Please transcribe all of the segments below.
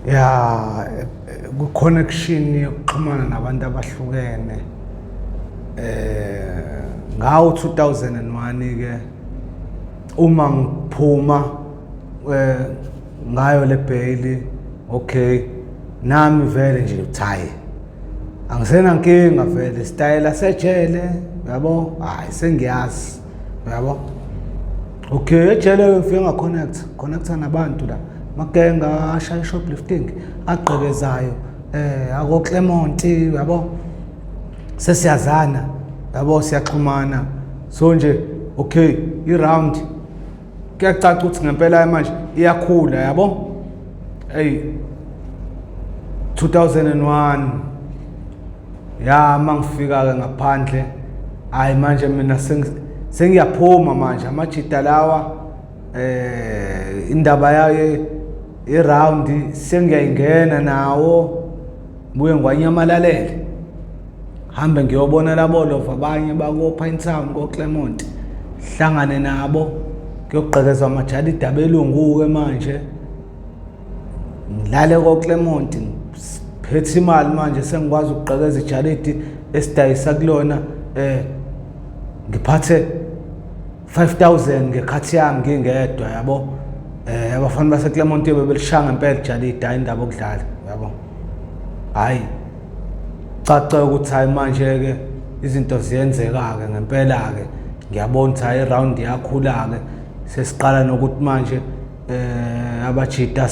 Ya, ku-connection yokuxhumana nabantu abahlukene ngawo 2001 ke uma ngiphuma ngayo le bail, okay, nami vele nje uthi hayi, angisenankinga vele, style sejele yabo, hayi sengiyazi yabo. Okay, ejele ngifike nga-connect connecta nabantu la magenga ashaya shoplifting agqekezayo ako Clermont yabo, sesiyazana yabo, siyaxhumana. So nje okay, i-round kuyacaca ukuthi ngempela manje iyakhula yabo. Hey, 2001 ya, mangifika ke ngaphandle, hayi manje mina sengiyaphuma manje, amajita lawa indaba yayo i-round sengiyayingena nawo, buye ngiwanyamalalele, hambe ngiyobona labo lova abanye bako Pinetown ko Clermont, hlangane nabo kuyogqekezwa amajalidi abelungu ke manje, ngilale ko Clermont, phethe imali manje, sengikwazi ukugqekeza ijalidi esidayisa kulona, ngiphathe 5000 ngekhathi yami ngingedwa yabo. Abafana base Clermont bebelishaya ngempela ijalidi, hayi indaba okudlala yabo. Hayi, caca ukuthi hayi manje ke izinto ziyenzeka ke ngempela ke, ngiyabona ukuthi hayi round iyakhula ke, sesiqala nokuthi manje abajita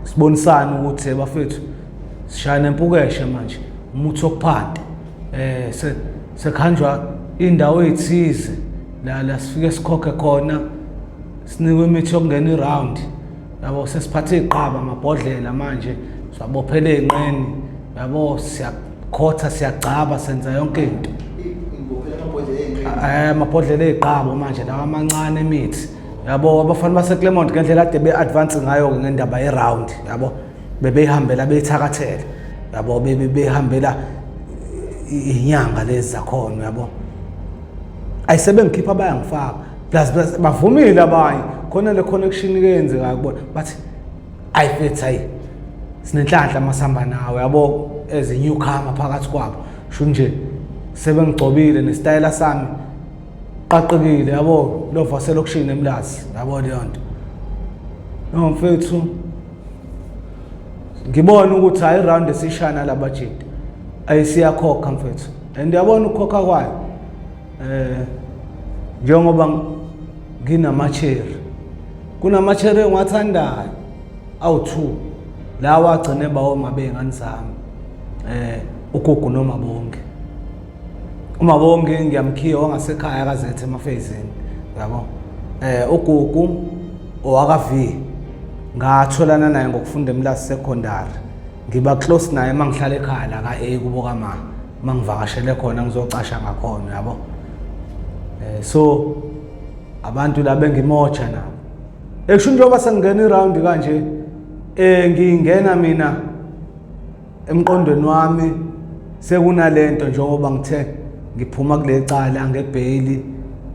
sibonisane ukuthi bafethu sishaya nempukeshe manje, umuthi wokuphanda, sekhanjwa indawo ezithize la sifike sikhokhe khona, sinikwe imithi yokungena i-round yabo. Sesiphathe iqaba amabhodlela manje, siwabophele ey'nqeni yabo, siyakhotha, siyagcaba, senza yonke into. Amabhodlela ey'qabo manje lawa amancane emithi yabo. Abafana base-Clermont ngendlela ade be-advance ngayo-ke ngendaba ye-round yabo, bebeyihambela beyithakathele yabo, bebehambela inyanga lezi zakhona yabo. Ayisebengikhipha bayangifaka, plus bavumile abanye khona le connection ke yenzeka kubona, bathi ayi mfethu, hayi sinenhlanhla masihamba nawe yabo, as a newcomer phakathi kwabo. Sho nje sebengigcobile nesitayela sami qaqekile yabo, lova selokishini eMlazi yabo leyo nto. No mfethu, ngibona ukuthi hayi, round esishana labajita ayisiyakhokha mfethu, and yabona ukukhokha kwayo njengoba nginamacheri, kunamacheri engiwathandayo awu2 lawa agcine bawo mabengane zami, uGugu noMabonke. UMabonke ngiyamkhiya, wangasekhaya kazethe emafezini yabo. uGugu owaka V, ngatholana naye ngokufunda eMlazi Secondary, ngiba close naye mangihlala ekhaya la ka A kubo kama, mangivakashele khona ngizocasha ngakhona yabo. So abantu la bengimoja nabo ekusho njengoba sengingena iround kanje, ngingena mina emqondweni wami sekunalento, njengoba ngithe ngiphuma kule cala ngebail,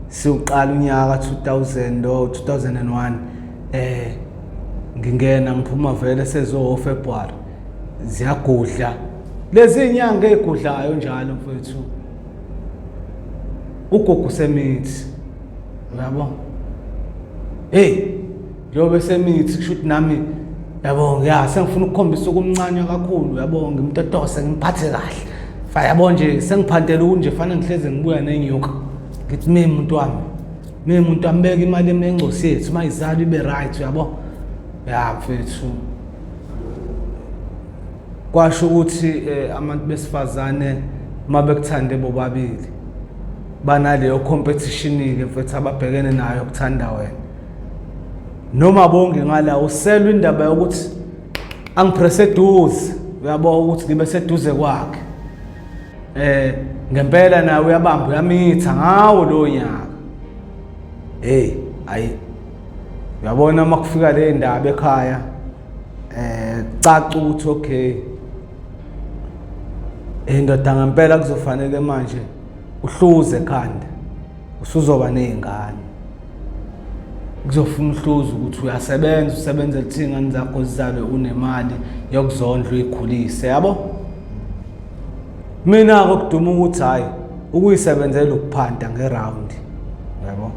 siuqala unyaka 2000 or 2001, ngingena ngiphuma vele sezo February, ziyagudla lezi inyanga ezigudlayo njalo mfethu. Ugugu semithi uyabo, hey, njengoba semithi kusho ukuthi nami yabo ya sengifuna ukukhombisa ukumncanywa kakhulu yabo, ngimtotose, ngimphathe kahle fa yabo nje, sengiphantela ukuthi nje fanele ngihleze ngibuya nenyuka, ngithi mina umuntu wami, mina umuntu wami, beka imali emengcosi yethu mayizalo ibe right uyabo. Ya mfethu, kwasho ukuthi abantu besifazane mabekuthande bobabili banaleyo competition ke mfethu ababhekene nayo kuthanda wena noma bonke ngala uselwa indaba yokuthi angipress eduze uyabo, ukuthi ngibe seduze kwakhe. Ngempela nawe uyabamba uyamitha ngawo lo nyaka. Hey, ayi uyabona uma kufika le ndaba ekhaya, caca ukuthi okay, indoda ngempela kuzofanele manje uhluze ekhanda, usuzoba nezingane. Kuzofuna uhluze ukuthi uyasebenza, usebenzela ukuthi iy'ngane zakho zizalwe unemali yokuzondla uyikhulise, yabo. Mina-ke kuduma ukuthi hhayi ukuyisebenzela ukuphanta ngerawundi, yabo.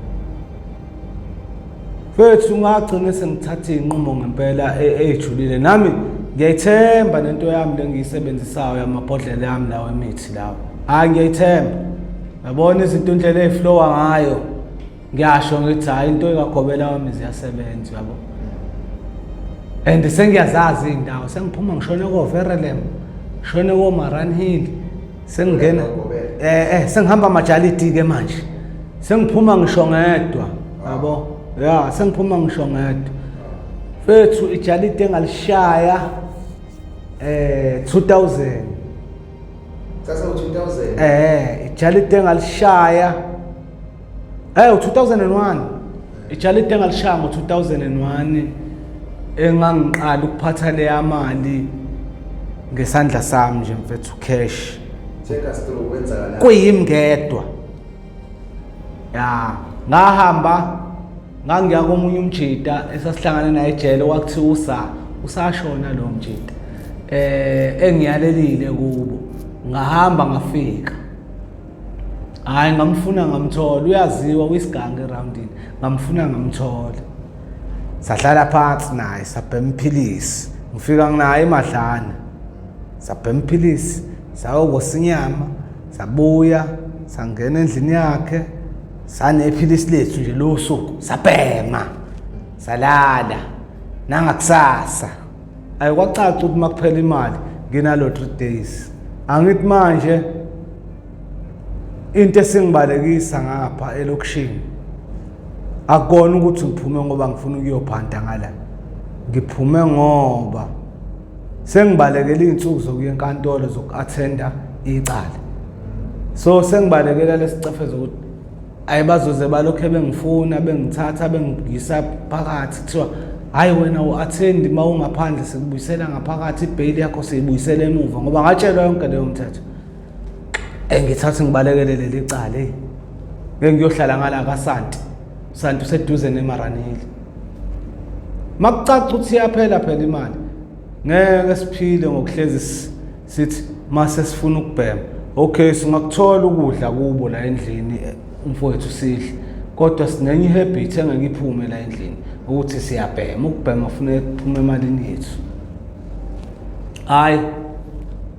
Mfethu ngagcina sengithatha iy'nqumo ngempela ey'julile nami ngiyayithemba nento yami le ngiyisebenzisayo yamabhodlela yami lawo emithi lawo, hhayi ngiyayithemba. Yabona izinto indlela ey'flowa ngayo, ngiyasho ngithi hhayi into ekagobela wami ziyasebenza, uyabo. And sengiyazazi iy'ndawo, sengiphuma ngishone ko-Verulam, ngishone ko-Maran Hill, sengingena sengihamba amajalidi-ke manje, sengiphuma ngisho ngedwa, yabo. Ya, sengiphuma ngisho ngedwa. Mfethu ijalidi engalishaya 2000. Sasa u-2000? Ijalidi engalishaya u-2001. Ijalidi engalishaya ngo-2001 engangiqala ukuphatha leya mali ngesandla sami nje mfethu, cash. Take us through, kwenzakalani? Kuyimi ngedwa. Ya, ngahamba ngangiya komunye umjita esasihlangane naye ejele kwakuthiwa usashona lo mjita. Engiyalelile kubo. Ngahamba ngafika. Hayi ngamfuna ngamthola, uyaziwa uyisiganga eroundini. Ngamfuna ngamthola. Sahlala phansi naye sabhema iphilisi. Ngifika nginaye emadlana. Sabhema iphilisi, sayokosa inyama, sabuya, sangena endlini yakhe, sanephilisi lethu nje losuku, sabhema. Salala nangakusasa. Ayi kwacaca ukuthi makuphela imali nginalo 3 days. Angithi manje into esingibalekisa ngapha elokishini akukona ukuthi ngiphume ngoba ngifuna ukuyophanta ngala, ngiphume ngoba sengibalekela iy'nsuku zokuya enkantolo zoku-athenda icala. So sengibalekela lesicefezo ukuthi ayi bazoze balokhe bengifuna bengithatha bengiyisa phakathi, kuthiwa hhayi wena u-athendi uma ungaphandle sikubuyisela ngaphakathi, ibheyili yakho siyibuyisela emuva, ngoba ngatshelwa yonke leyo mthetho. Ngithathe ngibalekele leli cala, eyi ngeke ngiyohlala ngala kaSanti. Santi useduze neMaranhili. Makucaca ukuthi iyaphela phela imali, ngeke siphile ngokuhlezi sithi mase sifuna ukubhema. Okay, singakuthola ukudla kubo la endlini umfowethu sidle, kodwa sinenye ihabit engeke iphume la endlini ukuthi siyabhema. Ukubhema kufuneka kuphume emalini yethu. Hayi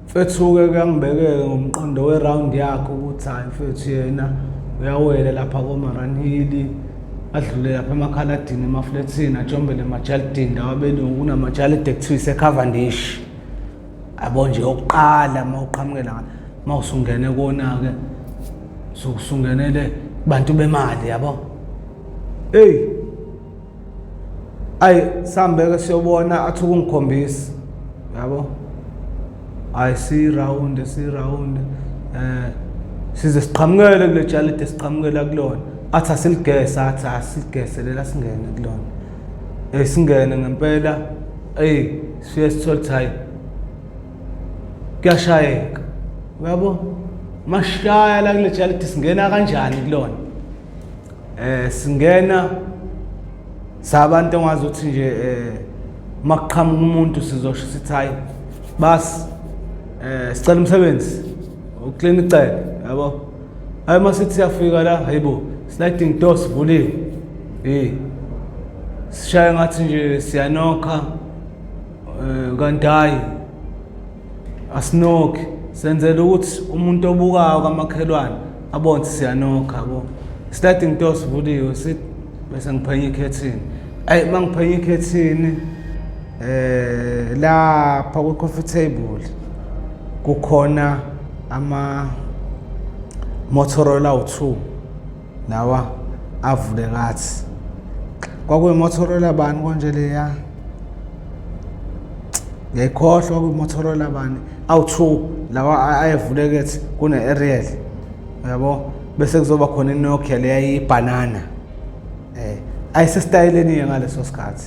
mfethu-ke kuyangibekeke ngomqondo we-round yakhe ukuthi hhayi mfethu yena uyawela lapha koMaranhili, adlule lapha emakhaladini emaflethini, ajombele emajalidini lawa abelungu, kunamajalidi ekuthiwa ise-Cavendish. Yabo nje yokuqala uma uqhamukela uma usungene kona-ke usungenele kubantu bemali, yabo. Eyi ayi sihambeke siyobona, athi ukungikhombisa, yabo. Hayi sirawunde sirawunde size siqhamukele kule jalidi siqhamukela kulona, athi asiligese, athi asiligese lela singene kulona. Singene ngempela, eyi siye sithole ukuthi hayi kuyashayeka, uyabo. Mashaya la kule jalidi singena kanjani kulona? Singena sabantu ongazi ukuthi nje makuqhamuka umuntu sizosho sithi hayi bas sicela umsebenzi uclean icele, yabo. Hayi masithi siyafika la, hayibo sliding door sivuliwe, sishaya ngathi nje siyanokha, kanti hayi asinokhi, senzela ukuthi umuntu obukayo kamakhelwane abone ukuthi siyanokha, yabo. Sliding door sivuliwe, sithi bese ngiphenya ikhethini. Ayi mangiphenya ikhethini lapha kwi coffee table kukhona ama Motorola u2 lawa avule ngathi kwakuyi Motorola bani konje leya, ngiyayikhohlwa, kwakuyi Motorola bani awu2 lawa ayevuleke ethi kune aerial, uyabo. Bese kuzoba khona iNokia leya ibanana, ayisestayeleni ngaleso sikhathi,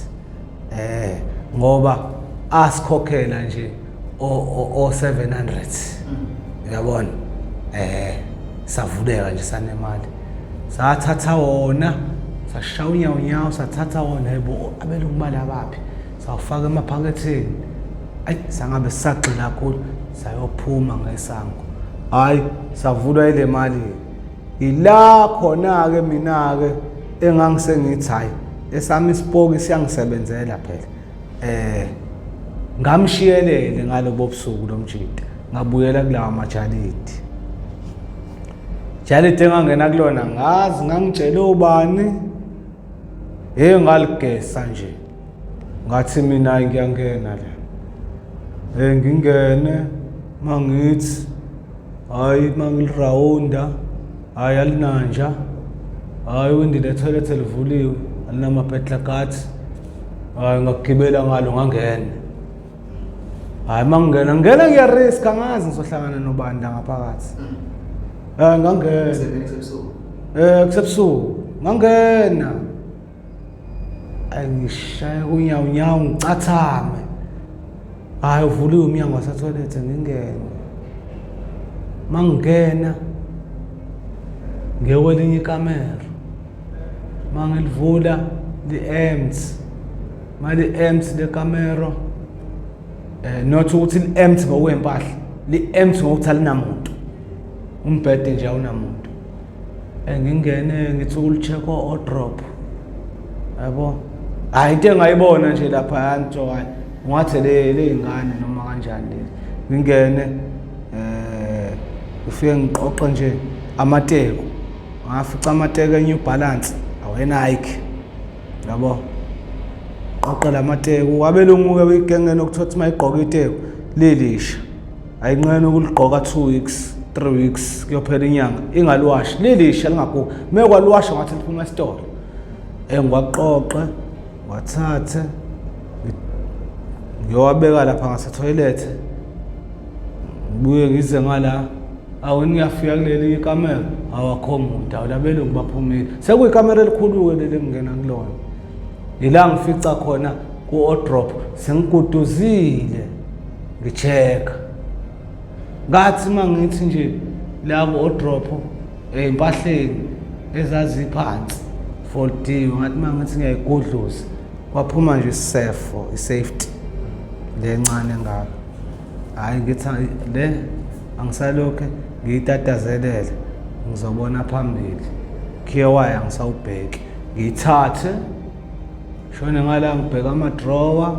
ngoba asikhokhela nje o 700, uyabona. Savuleka nje sanemali, sathatha wona. Sashaya unyawo nyawo sathatha wona yebo abelungu balabaphi sawufaka emaphaketheni. Ayi sangabe sisagxila kakhulu sayophuma ngesango. Hayi savulwa ile mali. Ila khona-ke mina-ke engangisengithi hhayi esami isipoki siyangisebenzela phela. Ngamshiyelele ngalobo busuku lo mjita ngabuyela kulawa majalidi. Jalidi engangena kulona ngazi ngangitshele ubani hey ngaligesa nje ngathi mina ngiyangena la hey ngingene mangithi hayi mangilirawunda hayi alinanja hayi windi lethoilet elivuliwe alinama-petlakati hayi ngagibela ngalo ngangena hayi mangingena ngingena ngiyarisk angazi ngizohlangana nobani la ngaphakathi ngangena kusebusuku ngangena ayingishaya unyawo nyawo ngicathame hayi uvuliwe umnyango wasethoyilethe ngingene mangingena ngiye kwelinye ikamero mangilivula li-empty mali-empty le kamero not ukuthi li-empty ngokwempahla li-empty ngokuthi alinamuntu umbhede nje awunamuntu ngingene ngithi ukulicheck o-drop yabo hayi into engayibona nje lapha yanto hayi ungathi le ley'ngane noma kanjani lezi ngingene ngifike ngiqoqe nje amateko ngafica amateko e-New Balance awe-Nike yabo qoqe lamateko abelungu-ke igenge nokuthiwa ukuthi uma igqoka iteko lilisha ayinqeni ukuligqoka 2 weeks 3 weeks kuyophela inyanga ingaliwashi lilisha lingagugi uma kwaliwasha ngathi liphuma esitolo ngiwaqoqe ngiwathathe ngiyowabeka lapha ngasethoyilethe ngibuye ngize ngala awu ngiyafika kuleli ikamelo awakho muntu awu labelungu baphumile sekuyikamelo elikhulu-ke leli engingena kulona ila ngifica khona ku-odrop sengiguduzile ngi-check-a ngathi uma ngithi nje la ku-odrop ey'mpahleni ezaziphansi foldiwe ngathi uma ngithi ngiyayigudluza kwaphuma nje isefo i-safety le ncane ngako hhayi ngithi le angisalokhe ngiyitatazelele ngizobona phambili khiye wayo angisawubheki ngiyithathe shone ngala ngibheka ama-drawer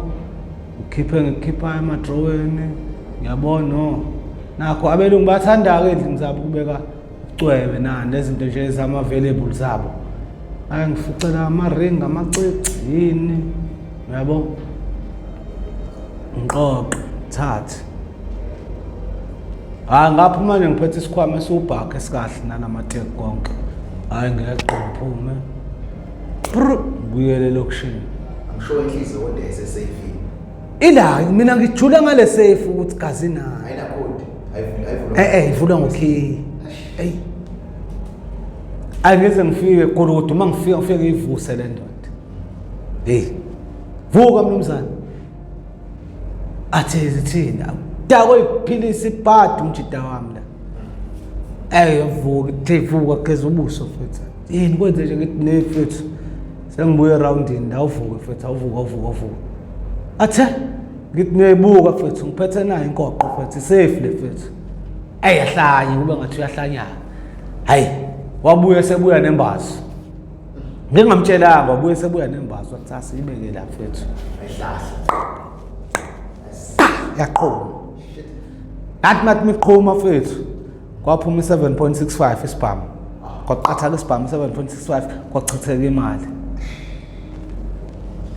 ngikhiphe ngikhipha emadroweni ngiyabona no nakho abelungu bayathanda-ke endlini zabo ukubeka ucwebe nani lezinto nje ezama-available zabo aye ngificela ama-ring amacici yini uyabo ngiqoqe thathe hhayi ngaphuma nje ngiphethe isikhwama esiwubhakhe esikahle nalamateki konke hhayi ngeqe ngiphume ngibuyele elokishini. I'm sure inhliziyo kodwa yayiseseyifini. Ila mina ngijula ngale safe ukuthi gazi nayo. Ayina code. Ayivula ayivula. Ivulwa ngokey. Ey. Angize ngifike gulukudu uma ngifika ngifike ngiyivuse le ndoda. Hey. Vuka mnumzane. Athi zithini? Dako iphilisi ibhadi umjida wami la. Ey vuka, thi vuka geza ubuso futhi. Yini kwenze nje ngithi ne mfethu. Sengibuye eroundini la uvuke mfethu awuvuka awuvuka awuvuka. Athe ngithi nebuka mfethu ngiphethe nayo inkoqo mfethu safe le mfethu. Ey yahlanye kube ngathi uyahlanya. Hayi wabuye sebuya nembazo. Ngingamtshelanga wabuye sebuya nembazo wathi asiyibeke la mfethu. Ayihlahla. Yaqhuma. Ngathi mathi miqhuma mfethu. Kwaphuma i-7.65 isibhamu. Kwaqathaka isibhamu i-7.65 kwachitheka imali.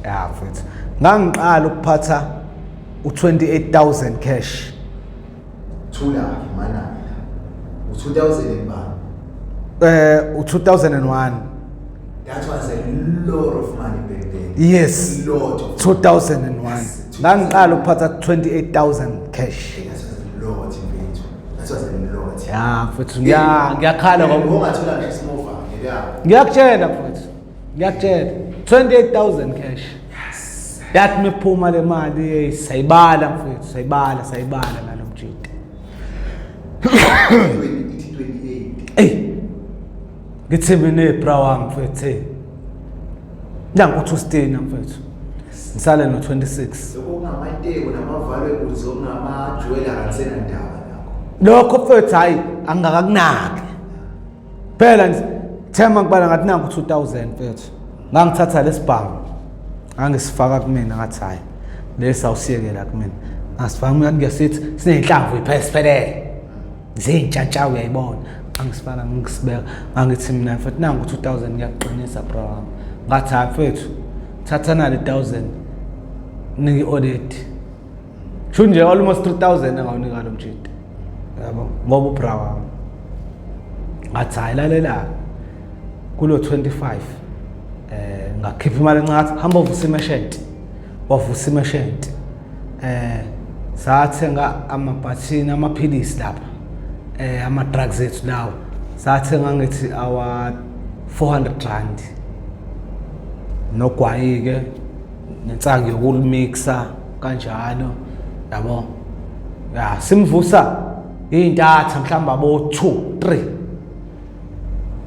Ya mfethu. Ngangiqala ukuphatha u-28,000 cash. Thula ke mana la. U2000 and bani? U-2001. That was a lot of money back then. Yes. A lot of 2001. Yes, Ngangiqala ukuphatha 28,000 cash. That was a lot mfethu. That was a lot. Ya mfethu ngiyakhala ngoba ungathola nje small farm yeah. Ngiyakutshela mfethu. Ngiyakutshela 28,000 cash. Yes. Yathi miphuma le mali hey sayibala mfethu sayibala sayibala nalomjita. 28. Ey. Ngithi mina bra wami mfethu. Nangu uThustina mfethu. Ngisale no-26. Lokho kungamateki nama-valuables okungama-jewelry angisenandaba nakho. Lokho mfethu hayi angikakunaki. Phela nje thema ngibala ngathi nangu 2000 mfethu. Ngangithatha lesibhamu. Ngangisifaka kumina ngathi hayi lesi awusiyekela kumina. Ngasifaka kumina ngiyasithi sineyinhlamvu iphesiphelele. Zintshantsha uyayibona. Ngangisifaka ngisibeka ngangithi mina mfethu nangu 2000 ngiyakuqinisa bro wami. Ngathi hayi mfethu thatha nale 1000 nike i-audit. Sho nje almost 3000 engawunika lo mjita. Yabo ngoba ubra wami. Ngathi hayi lalela kulo 25 ngakhipha imali encane hamba uvusa imeshenti. Wavusa imeshenti. Sathenga amabhathini amaphilisi lapha. Ama drugs ethu lawo. Sathenga ngithi awa 400 rand. Nogwayi ke nensangu yokulimixa kanjalo yabo. Ya simvusa intatha mhlawumbe abo 2 3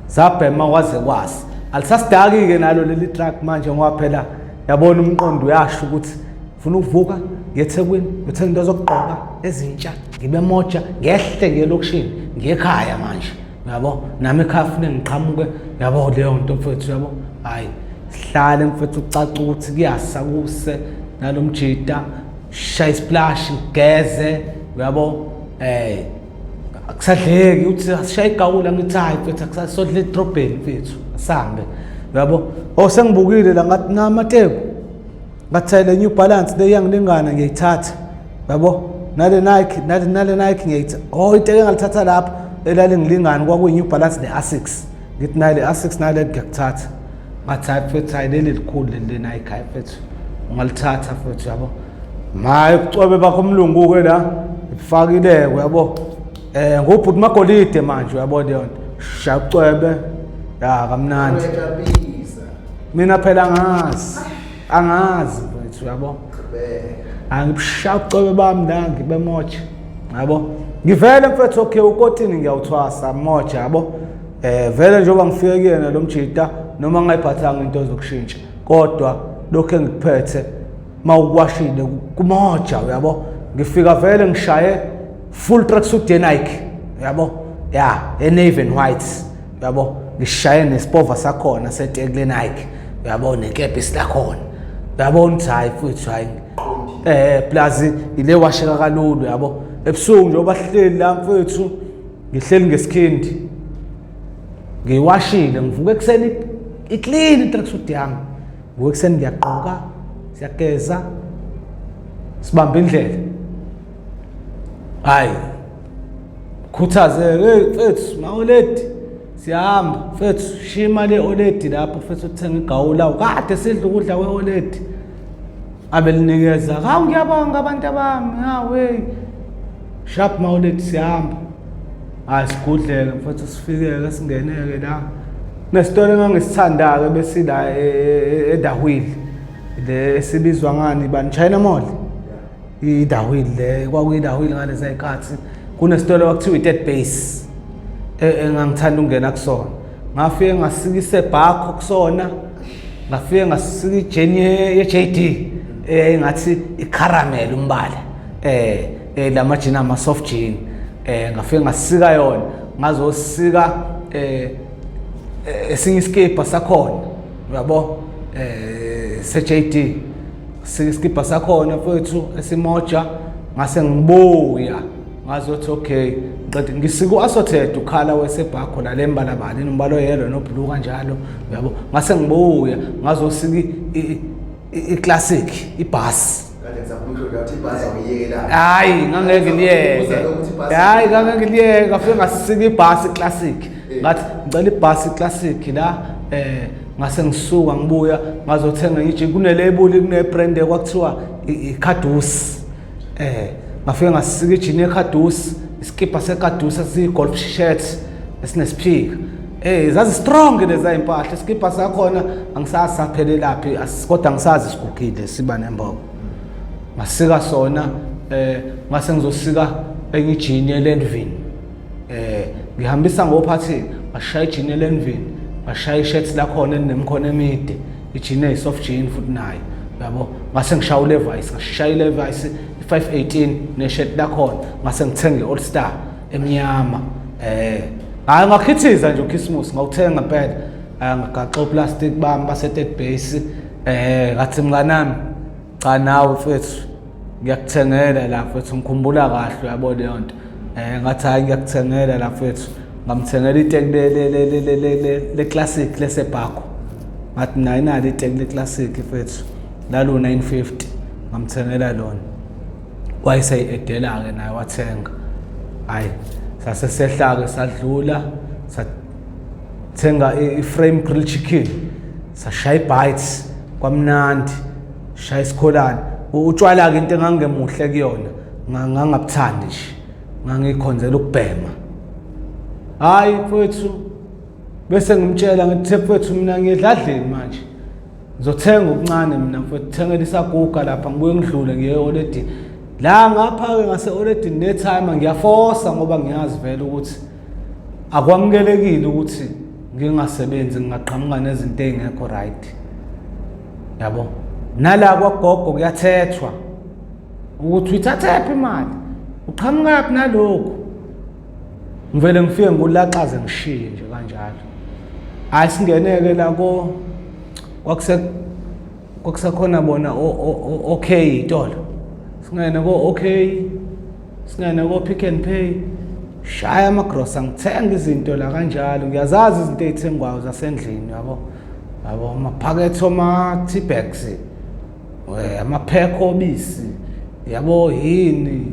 sabhema kwaze kwasi. Alisasidaki ke nalo leli drug manje ngoba phela yabona umqondo uyasho ukuthi ufuna ukuvuka ngeThekwini ngithenga into zokugqoka ezintsha ngibe moja ngehle ngiye elokishini ngiye ekhaya manje yabo. Nami ekhaya fune ngiqhamuke yabo leyo nto mfethu yabo. Hayi sihlale mfethu ucaca ukuthi kuyasa kuse nalomjita shaya isplash ngigeze uyabo. Akusadleki uthi asishaye igawula ngithi hayi mfethu akusasodla edrobheni mfethu asambe uyabo. Oh sengibukile la ngathi namateku ngathi le New Balance le iyangilingana ngiyayithatha yabo, nale Nike nale Nike ngiyayithatha. Oh into engalithatha lapho elalingilingana kwakuyi New Balance ne Asics, ngithi nale Asics nale ngiyakuthatha. Ngathi hayi mfethu hayi leli likhulu leli Nike hayi mfethu ungalithatha mfethu yabo. Maye ubucwebe bakho umlungu ke la ifakileke uyabo. Ngubhuti magolide manje uyabo leyo nto. Shaya ubucwebe ya kamnandi. Mina phela angazi. Angazi mfethu uyabo. Angibushaya ubucwebe bami la ngibe moja. Yabo. Ngivele mfethu okay ukotini ngiyawuthwasa moja yabo. Vele njengoba ngifike kuyena lo mjita noma ngayiphathanga into zokushintsha kodwa lokho engikuphethe mawukwashile kumoja uyabo. Ngifika vele ngishaye full tracksuit ye Nike uyabo, ya e navy and white uyabo. Ngishaye nesipova sakhona seteki le Nike uyabo, nekepisi lakhona uyabo. Uthi hayi futhi hayi plus ile washeka kalulu uyabo. Ebusuku njengoba sihleli la mfethu ngihleli ngesikhindi ngiwashile ngivuka ekuseni iclean i-tracksuit yami. Ngivuka ekuseni ngiyagqoka siyageza sibamba indlela. Hayi khuthazeke hey mfethu mawoledi siyahamba mfethu shima le oledi lapho mfethu uthenga igawula kade sidla ukudla kweoledi abelinikeza. Hawu ngiyabonga abantu abami hawu hey sharp mawoledi siyahamba. Hayi sigudleke mfethu sifikeke singeneke la nesitolo engangisithandayo besila eDahwili le esibizwa ngani bani China Mall iDahwili le kwakuyiDahwili ngalezi zikhathi kunesitolo kwakuthiwa i-Third Base engangithanda ukungena kusona. Ngafike ngasikise bhakho kusona, ngafike ngasika ijeni ye-JD engathi icaramel umbala lama jean ama soft jean ngafike ngasika yona ngazosika esinye isikibha sakhona uyabo se-JD sika isikibha sakhona mfethu esimoja. Ngase ngibuya ngazothi okay ngiqede ngisika u-assorted ukhala wesebhakho la lembalabala inombala oyellow noblue kanjalo uyabo. Ngase ngibuya ngazosika i-classic ibhasi. Hayi ngangeke ngiyeke, hayi ngangeke ngiyeke. Ngafike ngasika ibhasi classic ngathi ngicela ibhasi classic la ngase ngisuka ngibuya ngazothenga ngithi kune label kune brand kwakuthiwa iCaduce ngafike ngasika ijini yeCaduce iskipa seCaduce esiyi golf shirt esinesiphika. Zazi strong leza impahla iskipa sakhona angisazi saphelelaphi kodwa angisazi sigugile siba nembobo. Ngasika sona ngase ngizosika enye ijini yeLenvin ngihambisa ngophathi ngashaya ijini yeLenvin ngashaya ishirt lakhona elinemkhono emide. Ijini eyi-soft jean futhi nayo yabo. Ngase ngishaya uLevi's, ngashaya iLevi's i-518 neshirt lakhona, ngase ngithenga i-All Star emnyama. Hayi, ngakhithiza nje uKhisimusi, ngawuthenga impela. Ngagaxa uplastic bami base-third base. Ngathi mnganami, cha nawe mfethu ngiyakuthengela la mfethu, ngikhumbula kahle uyabo leyo nto. Ngathi hayi ngiyakuthengela la mfethu, ngamthengela iteki le classic lesebhakho. Ngathi nayo inalo iteki le classic mfethu, lalo 950, ngamthengela lona. Wayeseyi-edela-ke naye wathenga. Hhayi, sase sehla-ke sadlula sathenga i-frame grill chicken, sashaya i-bites kwamnandi, shaya isikholane. Utshwala-ke into engangemuhle kuyona, ngangabuthandi nje, ngangikhonzela ukubhema. Hhayi mfowethu, bese ngimtshela ngithi mfowethu mina ngiyedladleni manje, ngizothenga okuncane mina mfowethu, thengela isaguga lapha, ngibuye ngidlule ngiye e-oledini la ngapha-ke ngase-oledini netimer ngiyafosa ngoba ngiyazi vele ukuthi akwamukelekile ukuthi ngingasebenzi, ngingaqhamuka nezinto ey'ngekho right yabo. Nala kwagogo kuyathethwa ukuthi uyithathephi imali, uqhamukaphi nalokhu. Ngivele ngifike ngikulaxaze ngishiye nje kanjalo. Hayi, singeneke la ko kwakusekhona bona okay itolo, singene ko okay, singene ko Pick and Pay, shaya amagrosa, ngithenga izinto la kanjalo. Ngiyazazi izinto ey'thengwayo zasendlini yabo, yabo amaphakethe oma-tea bags, amaphekho obisi yabo, yini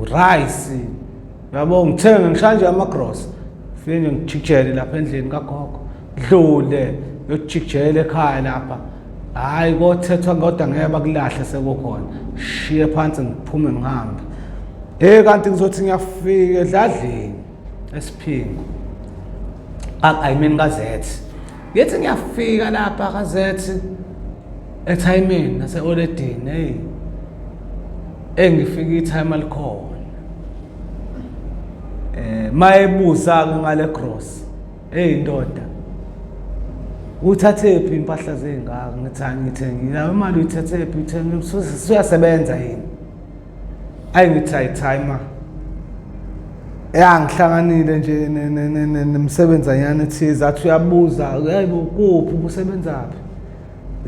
rice yabo, ngithenge ngishaya nje amagrosa, fike nje ngijikijele lapha endlini kagogo, dlule ngiyojikijela ekhaya lapha. Hhayi, kothethwa kodwa ngeke bakulahle sekukhona, shiye phansi ngiphume ngihambe. Hey, kanti ngizothi ngiyafika edladleni esiphingo, I mean kazethi, ngithi ngiyafika lapha kazethi ethayimini nase-oledini, hey engifika ithayima likhona. Mayebuza-ke ngale gross, hey ndoda uthathephi impahla zey'ngaka? Ngithi angithengile, imali uyithathephi? Uthenge usuyasebenza yini? Ayi, ngithi ayithayima ya, ngihlanganile nje nemsebenzanyana ethize. Athi uyabuza, hayi bo, kuphi, ubusebenzaphi,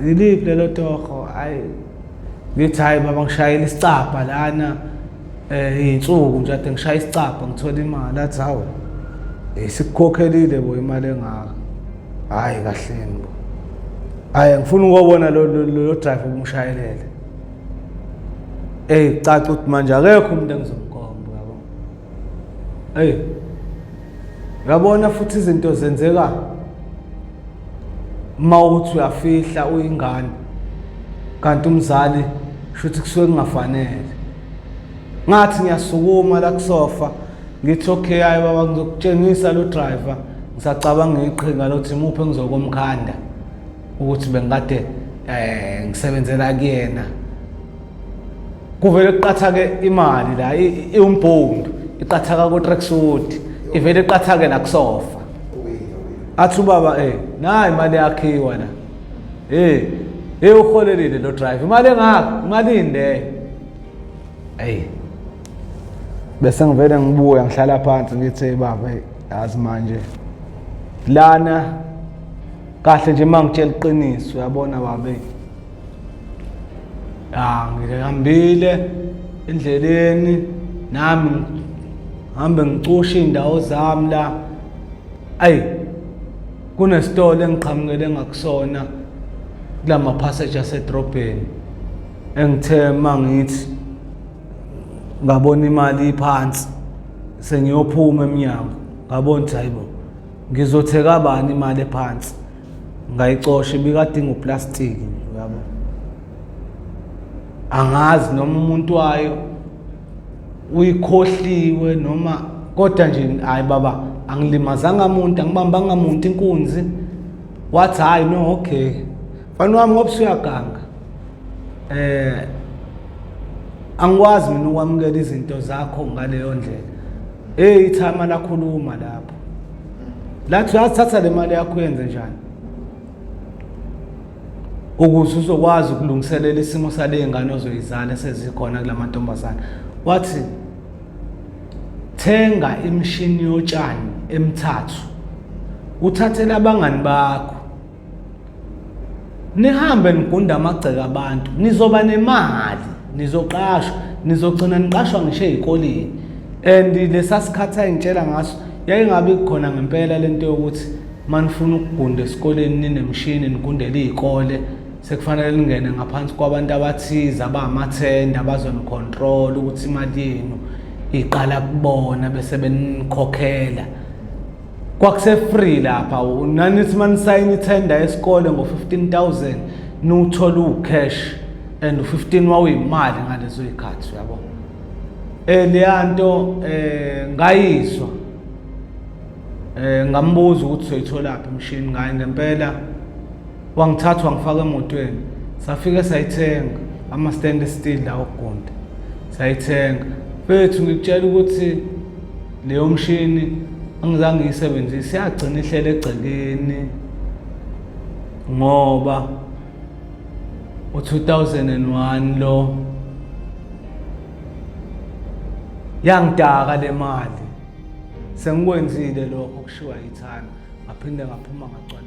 yiliphi lelo toho? Hayi, ngithi hayi baba, ngishayela isicabha lana iy'nsuku nje ade ngishaya isicabha ngithola imali. Athi hawu, sikukhokhelile bo imali engaka. Hhayi kahleni bo, hhayi ngifuna ukubona lo driver obumshayelele. Eyi, caca ukuthi manje akekho umuntu engizomkhomba yabo. Eyi, uyabona futhi izinto zenzeka uma uthi uyafihla uyingane, kanti umzali shuthi kusuke kungafanele. Ngathi ngiyasukuma la kusofa, ngithi okay, hayi baba, ngizokutshengisa lo driver. Ngisacabanga iqhinga lokuthi imuphi engizokomkhanda ukuthi bengikade ngisebenzela kuyena. Kuvele kuqathake imali la iwumbhundu, iqathaka ku-tracksuit, ivele iqathake la kusofa. Athi ubaba, nayi imali yakhiwa la, uholelile lo driver imali engaka, imalini leyo? Ey, bese ngivele ngibuya ngihlala phansi, ngithi hey baba, hey yazi manje lana kahle nje mangitshela iqiniso, uyabona baba, ya ngihambile endleleni nami, ngihambe ngicusha iy'ndawo zami la. Ayi, kunesitolo engiqhamukele ngakusona kulama passage asedrobheni, engithe mangithi ngabona imali iphansi, sengiyophuma emnyango, ngabona ukuthi hayibo, ngizotheka bani imali ephansi? Ngayicosha, ibikade inguplastiki nje uyabo, angazi noma umuntu wayo uyikhohliwe noma, kodwa nje hayi baba, angilimazanga muntu, angibambanga muntu inkunzi. Wathi hayi no, okay mfana wami, ngoba usuyaganga, angikwazi mina ukwamukela izinto zakho ngaleyo ndlela. Hey, ithama lakhuluma lapho, lathi uyathatha le mali yakho, yenze njani? Ukuze uzokwazi ukulungiselela isimo sale ngane ozoyizala esezikhona kulamantombazane. Wathi thenga imishini yotshani emithathu uthathele abangani bakho nihambe nigunda amagceke abantu nizoba nemali nizoqashwa nizogcina niqashwa ngisho ey'koleni and lesa sikhathi ayingitshela ngaso yayingabi khona ngempela lento yokuthi manifuna ukugunda esikoleni ninemishini nigundele iy'kole sekufanele ningene ngaphansi kwabantu abathize abamathenda abazonicontrol ukuthi imali yenu iqala kubona bese benikhokhela. Kwakuse-free lapha, nanithi manisayina ithenda yesikole ngo-15 000 niwuthole uwu-cash, and u-15 wawuyimali ngalezo y'khathi, uyabo. Leya nto ngayizwa, ngambuza ukuthi soyitholaphi imishini ngayo. Ngempela wangithatha wangifaka emotweni, safike sayithenga ama-stand steel la okugunda, sayithenga fethu. Ngikutshela ukuthi leyo mshini angizange ngiyisebenzise, yagcina ihlele egcekeni ngoba u-2001 lo yangidaka le mali. Sengikwenzile lokho kushiwa yithana, ngaphinde ngaphuma ngagcwala.